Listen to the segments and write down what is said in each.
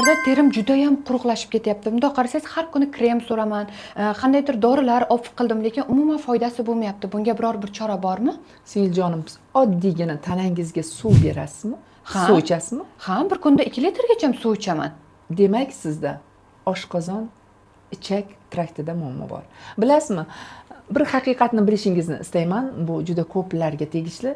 Terim judayam quruqlashib ketyapti. Bundoq qarasangiz, har kuni krem suraman, qandaydir dorilar olib qildim, lekin umuman foydasi bo'lmayapti. Bunga biror bir chora bormi? Singiljonim, oddiygina tanangizga suv berasizmi? Ha. Suv ichasizmi? Ha, bir kunda 2 litrgacha suv ichaman. Demak, sizda oshqozon ichak traktida muammo bor. Bilasizmi, bir haqiqatni bilishingizni istayman, bu juda ko'plarga tegishli.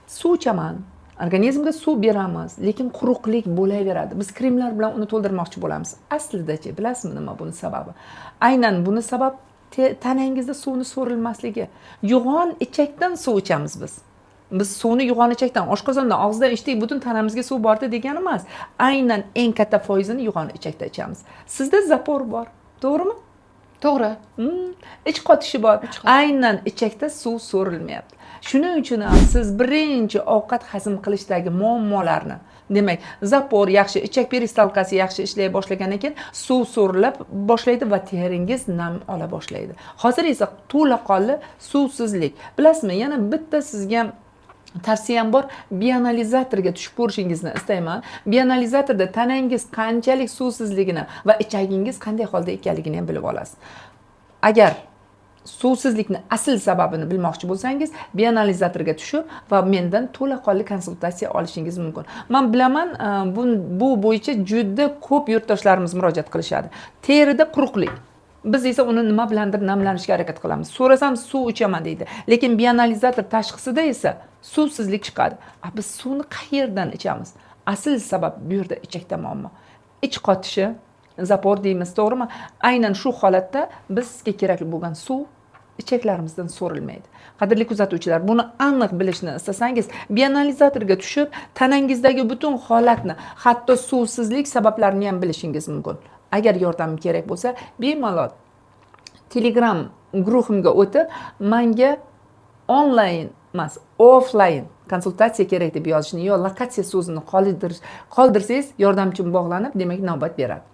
Suv ichaman, organizmga suv beramiz, lekin quruqlik bo'laveradi. Biz kremlar bilan uni to'ldirmoqchi bo'lamiz. Aslidachi, bilasizmi, nima buni sababi? Aynan buni sabab tanangizda suvni so'rilmasligi. Yo'g'on ichakdan suv ichamiz biz. Biz suvni yo'g'on ichakdan, oshqozondan, og'izdan ichdik, butun tanamizga suv bordi degani emas. Aynan eng katta foizini yo'g'on ichakda ichamiz. Sizda запор bor, to'g'rimi? To'g'ri. Ich qotishi bor. Aynan ichakda suv so'rilmayapti. Shuning uchun ham siz birinchi ovqat hazm qilishdagi muammolarni, demak, запор yaxshi, ichak peristalkasi yaxshi ishlay boshlagandan keyin suv so'rilib boshlaydi va teringiz nam ola boshlaydi. Hozir esa to'laqonli suvsizlik. Bilasizmi, yana bitta sizga tavsiyam bor: bianalizatorga tushib ko'rishingizni istayman. Bianalizatorda tanangiz qanchalik suvsizligini va ichagingiz qanday holda ekanligini ham bilib olasiz. Agar suvsizlikni asl sababini bilmoqchi bo'lsangiz, bianalizatorga tushib va mendan to'laqonli konsultatsiya olishingiz mumkin. Man bilaman, bu bo'yicha juda ko'p yurtdoshlarimiz murojaat qilishadi. Terida quruqlik, biz esa uni nima bilandir namlanishga harakat qilamiz. So'rasam, suv ichaman deydi, lekin bianalizator tashxisida esa suvsizlik chiqadi. A biz suvni qayerdan ichamiz? Asl sabab bu yerda ichakda muammo, ich qotishi, запор deymiz, to'g'rimi? Aynan shu holatda bizga kerakli bo'lgan suv ichaklarimizdan so'rilmaydi. Qadrli kuzatuvchilar, buni aniq bilishni istasangiz, bianalizatorga tushib, tanangizdagi butun holatni, hatto suvsizlik sabablarini ham bilishingiz mumkin. Agar yordam kerak bo'lsa, bemalol Telegram guruhimga o'tib, manga onlayn emas, offlayn konsultatsiya kerak deb yozishni yo lokatsiya so'zini qoldirsangiz, yordamchim bog'lanib, demak, navbat beradi.